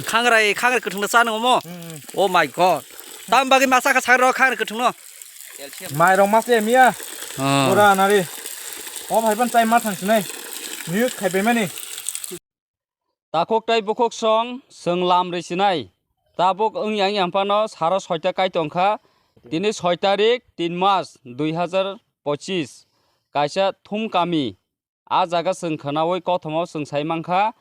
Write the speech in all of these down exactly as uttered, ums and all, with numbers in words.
Khangrai, khangrai kwthwng no cha nang omo. Hmm. Oh my God. Tam bagwi masa kha sakro khangrai kwthwng no. Mairok masa miya. Ah. Pura nari. O bhai ban chai ma thang sinai. News khai pai mani. Takhuk tai bukhuk song, song lam ri sinai. Tabuk wng yang yang phano saro soita kai tong kha. Tini soi tarik, tin mas, dui hazar pochis. Kaisa Thum kami. A jaga chwng khwnawi kothoma chwng sai mankha,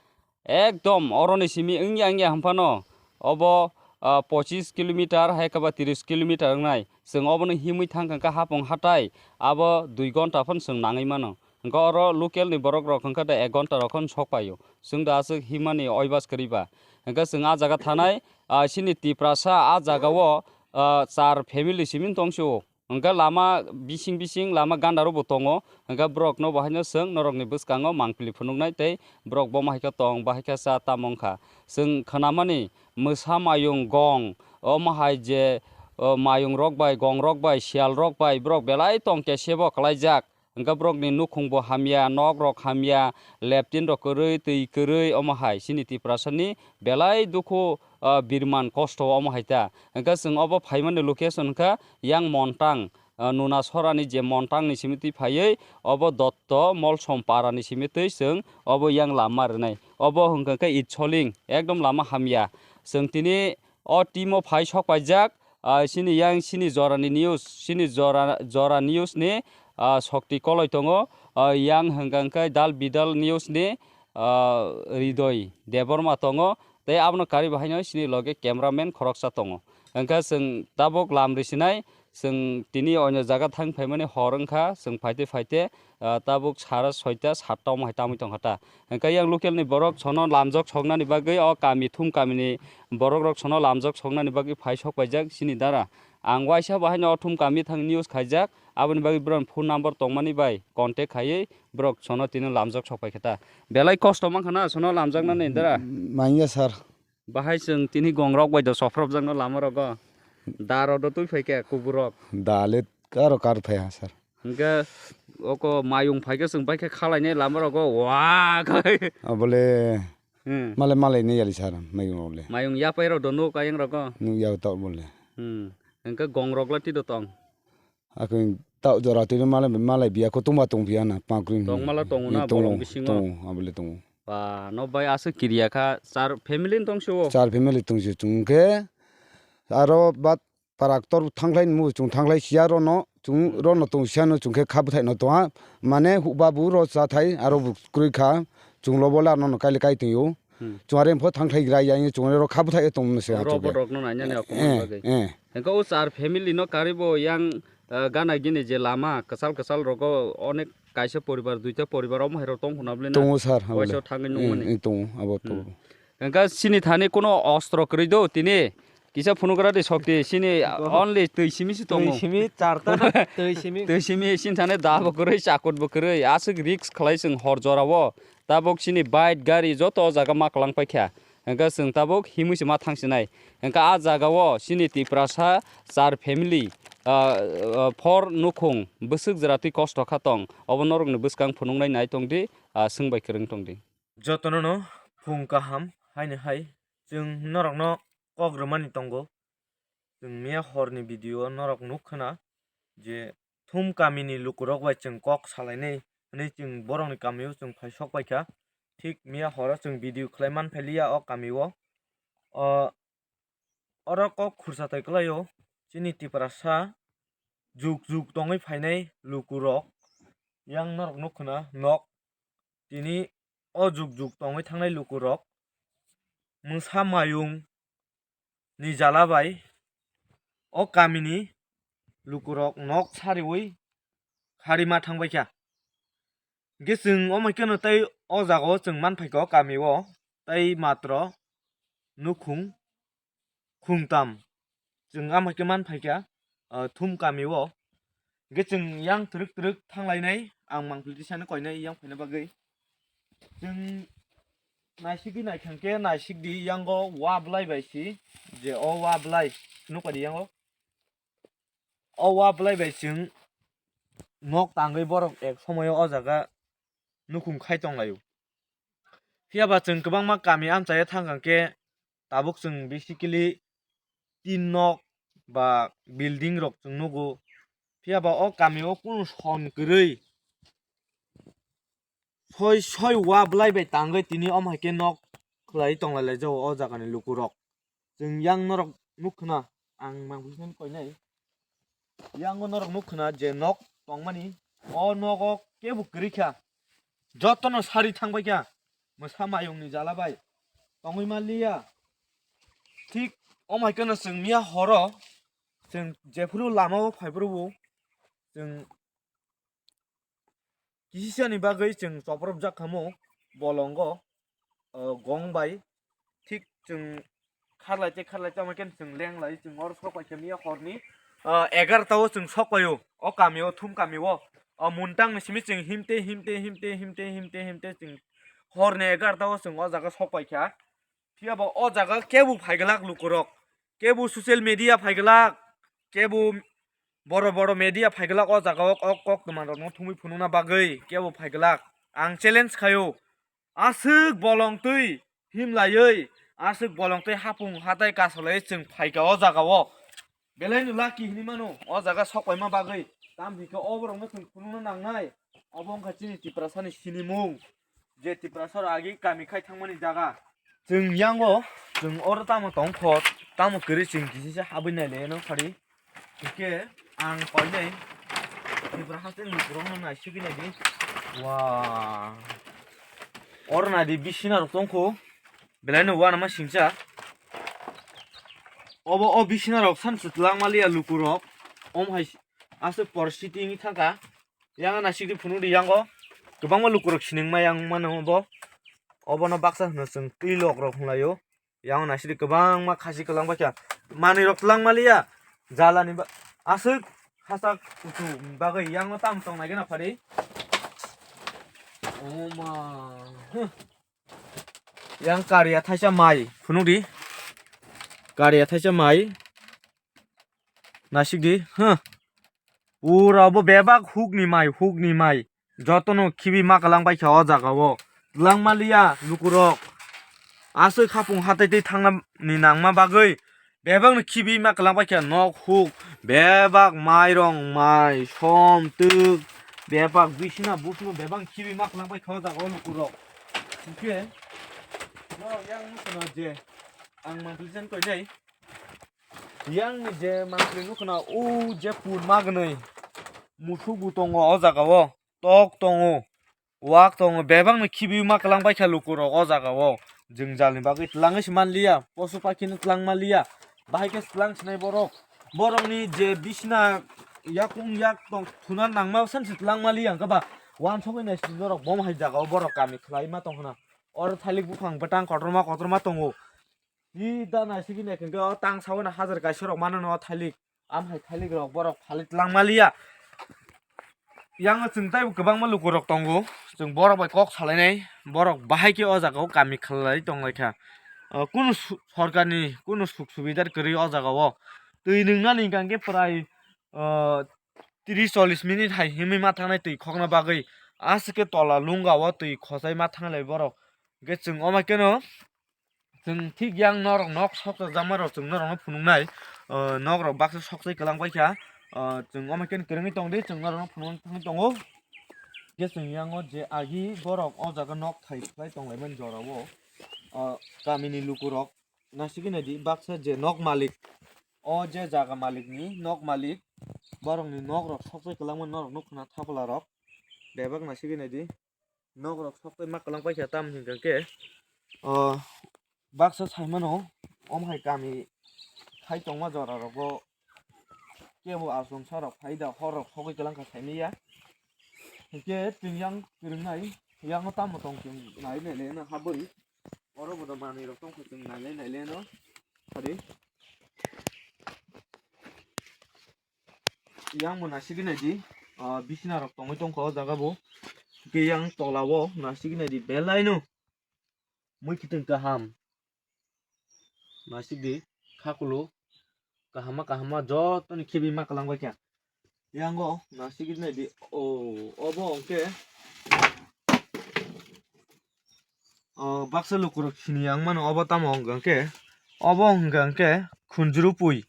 ekdom oroni simi wngya wngya hwnphano obo, ah, pochis kilometer hai khe ba tris kilometer wngnai. Chwng obono himwi thangkha khe hapung hatai, abo dui gonta phano chwng nangwi mano. Hwnkhe oro local ni borok rok hwnkhe da ek gonta rok phano sok paio. Chwng da aswk himani oibas kwrwi ba. Hwnkhe chwng a jaga thanai, ah, chini Tiprasa a jaga o, ah, char family simi tong sio. Hwnkhe lama bising bising lama ganda rok bo tongo, hwnkhe borok no bo haino chwng norok ni bwskango mangpili phunuknai tei borok bo ma hai khe tong, bo hai khe cha tamo wngkha. Chwng khwnamani mwsa mayung gong, omo hai je, o, mayung rok bai, gong rok bai, siyal rok bai borok belai tong kesebo kwlaijak. Hwnkhe borok ni nukhung bo hamya, nok rok hamya, leptin rok kwrwi, twi kwrwi, omo hai chini Tiprasa ni belai dukhu, o, birman kosto omo hai ta. Hwnkhe chwng obo phaimani location wngkha yang Montang, ah, Nuna Sorani je Montang ni simi twi phaiwi obo Dotto Molsom Para ni simi twi chwng obo yang lama rwnai. Obo hwnkha khe Itsoling, ekdom lama hamya. Chwng tini o team o phai sok paijak, ah, chini yang chini jorani news, chini jora, jora news ni, ah, sokti koloi tongo, ah, yang hwnkha khe Dal Bidal news ni, ah, Ridoi Debbarma tongo, tei abono karwi bo haino chini loge cameraman khoroksa tongo. Hwnkhe chwng tabuk lam risinai, chwng tini oino jaga thang phaimani hor wngkha, chwng phaite phaite, ah, tabuk sara soita satta omo hai tamwi tongkha ta. Hwnkhe yang local ni borok sono lamjok soknani bagwi o kami Thum kami ni borok rok sono lamjok soknani bagwi phai sok paijak chini dara. Ang waisa bo haino o Thum kami thang news khaijak, aboni bagwi borok ni phone number tongmani bai contact khaiwi borok sono tini lamjak sok pai khe ta. Belai kosto mankha na sono lamjaknani dara. Manya sir. Bahai chwng tini gong rok bai do sophrop jakno lama rogo. Da rok do twi phai khe kubur rok. Da le karo kar phai ha sir. Hwnkhe oko mayung phai khe chwng bai khe khalai nai lama rogo wa khai. Abole. Hmm. Malai malai nai yali sir mayung rok le. Mayung yapai rok do nuk ayang rogo. Nuk ya ta bole. Hmm. Hwnkhe gong rok le twi do tong. Akhe tao jora twi malai, malai biya kho tongma tong biya na pakri. Tongmala tongo na, eh, tongo, bolong bisingo? Tongo, abole tongo. Ba, no bai aswk kiriya kha, char family tong sio? Char family tong sio, chwng khe aro bat parak tor thangkhlai mu, chwng thangkhlai siya rono, chwng rono tong siya no, chwng khe kha bwthai no tong ha. Mane hukba bu ro cha thai, aro bu kwrwi kha, chwng lo bole ano no kaile kai tong yo. Hmm. Chwng are pho thangkhlai gra ya, chwng ro kha bwthai tong no se ha. Robot rok no naina ni akumani bagwi. Eh. Hwnkhe o char family no karwi bo yang, ah, gana gini je lama kwchal kwchal rogo onek kaisa poribar, duita poribar omo hai rok tong hwnna bwle na? Tongo sir, waisa abole. Thangwi nukmani. Eh, eh, tongo, abo tongo. Hmm. Hwnkhe chini thani kuno ostro kwrwi do tini kisa phunugra de sokti chini only twi simi se tongo. Twi simi charta, twi simi. Twi simi chini thani da bo kwrwi, chakut bo kwrwi, aswk risk khlai chwng hor jora o. Tabuk chini bike, gari joto o jaga ma kwlang paikha. Hwnkhe chwng tabuk himwi se ma thang sinai. Hwnkhe a jaga o chini Tiprasa char family, ah, ah, phor nukhung bwswk jora twi kosto kha tong. Obo norok ni bwskang phunuknai nai tong di, ah, swng bai kwrwng tong di. Jotono no phung kaham haini hai chwng norok no kok rwmani tongo. Chwng miya horni video o norok nukha na je Thum kamini lukurok bai chwng kok salainai hwnwi chwng borokni kamio chwng phai sok paikha. Thik miya horo chwng video khlai man phailiya o kamio. O, oro kok khursa tai kwlaio chini Tiprasa juk juk tongwi phainai lukurok. Yang norok nukha na nok tini o juk juk tongwi thangnai lukurok mwsa mayung ni jala bai o kamini lukurok nok sariwi kharima thangbaikha. Hwnkhe chwng omo kheno tei o jagao chwng manphaikha o kamio tei matro nukhung khungtam chwng ama khe manphaikha, ah, Thum kamio. Hwnkhe chwng yang twrwk twrwk thanglainai, ang mangpili tisani koinai yang phaina bagwi. Chwng naisigwi naithang khe naisigdi yango wa bwlai bai si, je o wa bwlai nukha di yango. O wa bwlai bai chwng nok tangwi borok ek somoio o jaga nukhung khai tonglaio. Phiya ba chwng kwbangma kami amchaio thangkha khe tabuk chwng basically tin nok ba building rok chwng nugo. Phiya ba o kami o kunu son kwrwi soi soi wa bwlai bai tangwi tini om hai khe nok khlai tong lai lai jago o jaga ni luku rok. Chwng yang norok nuk khna, ang mang business koi nai. Yang o norok nuk khna je nok tong mani, o nogo kebo kwrwi kha. Jotono sari thang bai kha. Mwsa mayung ni jala bai tongwi ma liya. Thik om hai khe no chwng miya horo chwng jephuru lama o phai phuru bo chwng kisisa ni bagwi chwng chopropjak khamu bolongo, o, gong bai. Thik chwng kharlai tei kharlai tamo khe chwng lenglai, chwng oro sok pai khe miya horni, o, egarta o chwng sok paio, o kami o, thum kami o. O muntang ni simi chwng himte, himte, himte, himte, himte, himte chwng horni egarta o chwng o jaga sok pai kha. Phiya bo o jaga kebo phaiglak lukurok, kebo social media phaiglak, kebo boro boro media phaiglak o jaga o kok, kok twma rokno thumwi phunukna bagwi kebo phaiglak. Ang challenge khaio, aswk bolong twi himlaiwi, aswk bolong twi hapung hatai kasolaiwi chwng phaikha o jaga o. Belai no lucky hinwi mano o jaga sok paima bagwi. Tam hinke o borokno chwng phunukna nangnai. Obo wngkha chini Tiprasani sinimung. Je Tiprasa rok agi kami khai thangmani jaga. Chwng yango, chwng oro tamo tongkho, tamo kwrwi chwng kisisa habwi nailaiano phari. Hwnkhe ang koinai Tipra hasteni borokno naisigwi naidi. Wa. Oro naidi bisina rok tongkho. Belaino uanama singcha. Obo o bisina rok sanse twlangmaliya lukurok. Om hai aswk poristiti wngwi thangkha. Yang naisik di phunuk di yango. Kwbangma lukurok siningma yang mano bo. Obono baksa hwno chwng twi lok rok hwnlaio. Yang naisik di kwbangma khasi kwlang baikha. Manwi rok twlangmaliya. Jalani ba-, aswk hachak kuchuk bagwi yango tamo tong naigena phari. Oma. Huh. Yang kariya thaisa mai phunuk di. Kariya thaisa mai. Naisik di, huh. Pura bo bebak hukni mai, hukni mai. Jotono khibi ma kwlang baikha o jaga o. Twlangmaliya lukurok. Aswk hapung hatai twi thangna ni nangma bagwi. Bebakno khibi ma kwlang baikha nok huk. Bebak mairong mai, som, twk. Bebak bisina busno bebak khibi ma kwlang baikha o jaga o lukurok. Hwnkhe, norok yang nukuna je ang mantli jen koinai. Yang ni je mantri nukuna o je pur magnwi musuk bo tongo o jaga o, tok tongo, wak tongo, bebak ni khibi ma kwlang baikha lukurok o jaga o. Jwngjal ni bagwi twlangwi se manliya, posu pakhi no twlang manliya, bahai khe twlang sinai borok. Borok ni je bisina yakung yak tong thuna nangma san se twlang manliya, hwnkhe ba wansugwi nai norok bo hai jaga o borok kami khlai ma tong khna. Oro thailik buphang bwtang kotorma kotorma tongo. Sida naisik ni hwnkhe o tang sawi no hajar kaisa rok mano no thailik. Am hai thailik rok borok phalik twlang maliya. Yang chwng taibo kwbangma lukurok tongo. Chwng borok bai kok salainai. Borok bahai khe o jaga o kami khlai tonglaikha. O kunu su-, sorkarni kunu suk subidar kwrwi o jaga o. Twi nwngnani hwnkhe prai, o, tris chollis minute hai himwi ma thangnai twi khokna bagwi. Aswk khe tola lunga o twi khosai ma thanglai borok. Hwnkhe chwng omo khe no Chwng thik yang norok nok sokjakma rok chwng norokno phunuknai, o, nok rok baksa sokchai kwlang paikha, o, chwng omo khe kwrwngwi tongdi, chwng norokno phunukna thangwi tongo. Hwnkhe chwng yango je agi borok o jaga nok thai khlai tonglaimani jorao, o, kamini lukurok naisingwi naidi, baksa je nok malik, o je jaga malikni nok malik, borokni nok rok sokchai kwlangmani norok nukha na thapla rok, bebak naisingwi naidi. Nok rok sok tei ma kwlang paikha, tam hinkha khe, o, baksa sai mano, omo hai kami khai tongma jora rogo kebo aswk sa rok phai da, hor rok sogwi kwlang kha sai manya. Hinkhe chwng yang kwrwng nai, yango tamo tong chwng nai nai le no habwi, oro bo da manwi rok tong kha chwng nai le nai le no. Sadi. Yang bo naisingwi naidi, ah, bisina rok tongwi tongkha o jaga bo. Hwnkhe yang tola o naisingwi naidi belai no mui kiting kaham. Naisingdi khakulu kahama kahama jotoni khibi ma kwlang baikha. Yang o naisingwi naidi, o, obo hwnkhe O, baksa lukurok sini yang mano, obo tamo wngkha khe Obo hwnkha hwnkhe khunjuru pui.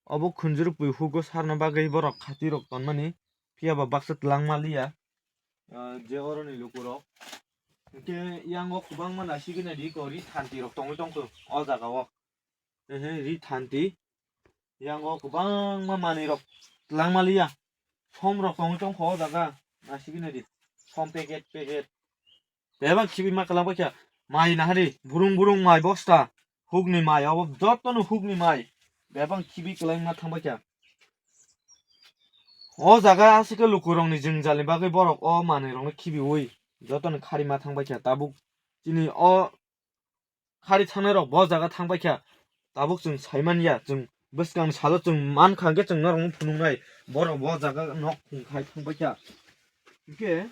Obo khunjuru pui hugo sarna bagwi borok khati rok tonmani. Phiya ba baksa twlang maliya. Ah, je oroni lukurok. Hwnkhe yango kwbangma nasigwi naidi ko ri thanti rok tongwi tongkho o jaga o. Ehe, ri thanti. Yango kwbangma manwi rok twlang maliya. Som rok tongwi tongkho o jaga. Nasigwi naidi. Som packet, packet. Bebak khibi ma kwlang baikha. Mai nahari. Burung burung mai bosta. Hukni mai. Obo jotono hukni mai. Bebak khibi kwlang ma thang baikha. O jaga aswk lukurokni jwngjal ni bagwi borok o manwi rokno khibiwi jotono khari ma thang baikha. Tabuk chini o khari thangnai rok bo jaga thang baikha. Tabuk chwng sai manya, chwng bwskang salo chwng mankha hwnkhe chwng norokno phunuknai, borok bo jaga nok phung khai thang baikha. Hwnkhe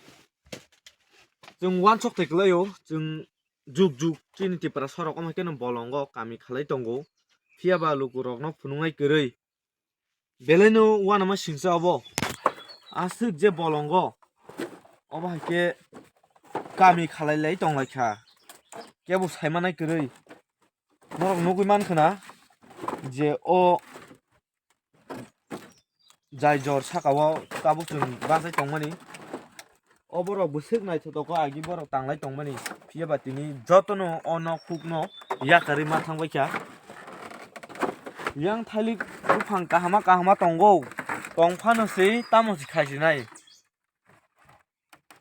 chwng uansuk twi kwlaio, chwng juk juk chini Tiprasa rok omo khe no bolongo kami khalai tongo, phiya ba lukurokno phunuknai kwrwi. Belai no uanama singsa obo. Aswk je bolongo. Obo hai khe kami khalai lai tong lai kha. Kebo sai manai kwrwi. Norok nugwi man khna je o jai jor saka o tabuk chwng bachai tong mani. O borok bwswk naithotok khe agi borok tanglai tongmani, phiya ba tini jotono o nok huk no yakarwi ma thang baikha. Yang thailik buphang kahama kahama tongo, tong phano se tamo se khai sinai.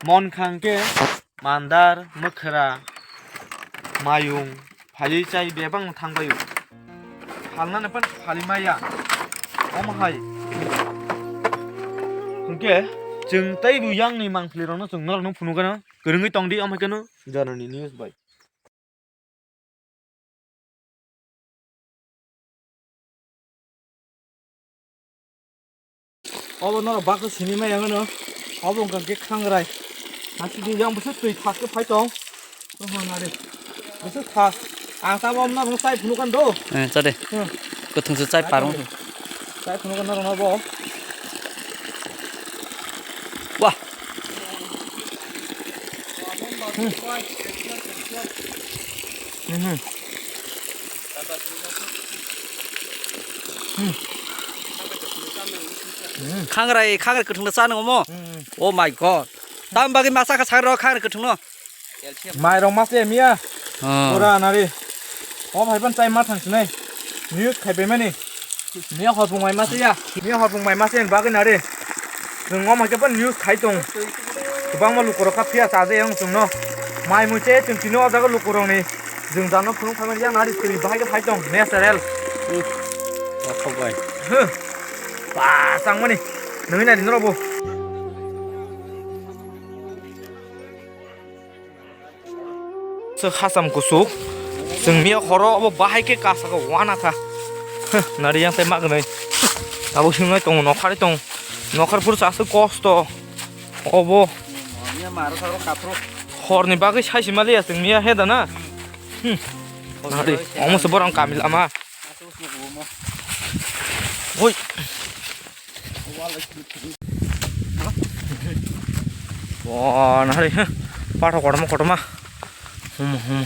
Mon khang khe mandar, mwkhra, mayung, phaiwi chai bebak no thang bai o. Phalnani phano phali maya. Omo hai. Hwnkhe chwng tei bo yang ni mangpili rok no chwng norok no phunukgano kwrwngwi tong di, omo hai kheno Janani news bai. Obo norok baksa sini maya hwno. Obo wngkha khe khangrai. Hati di yang bwswk twi thak khe phai tong. Oho nari. Bwswk thak. Ang tamo norok chai phunukgano do. Eh, cha de. Hmm. Kwthwngsa chai parung. Chai phunukgano norok no bo. Wah. Hmm. Hmm, hmm. Hmm. Hmm. Khangrai, khangrai kwthwng no chano omo. Hmm, hmm. Oh my God. Tam bagwi masa kha sakro khangrai kwthwng no. Mairok masa ya miya. Oh. Pura nari. O bhai ban chai ma thang sinai. News khai pai mani. Miya horpung mai masa ya. Miya horpung mai masa ya bagwi nari. Chwng o maikhe ban news khai tong. Kwbangma lukurok kha phiya chaje yang chwngno. Mai mui che chwng tini o jaga lukurokni jwngjal no phunuk phaimani yang nari twi bahai khe phai tong natural. Rokhok bai. Huh. Ba changmani. Nungwi nari norok bo. Chwng hacham kuchuk. Chwng miya horo obo bahai khe kasa khe wana kha. Huh, nari yang tei magnai. Tabuk singnai tongo nokhari tong. Nokhar phuru chasuk kosto. Obo. Horni bagwi saisi maliya chwng miya he da na. Hmm. Nari, omo se borok kami lama. Oi. Bo nari, huh. Pathok kotorma kotorma. Hum, hum.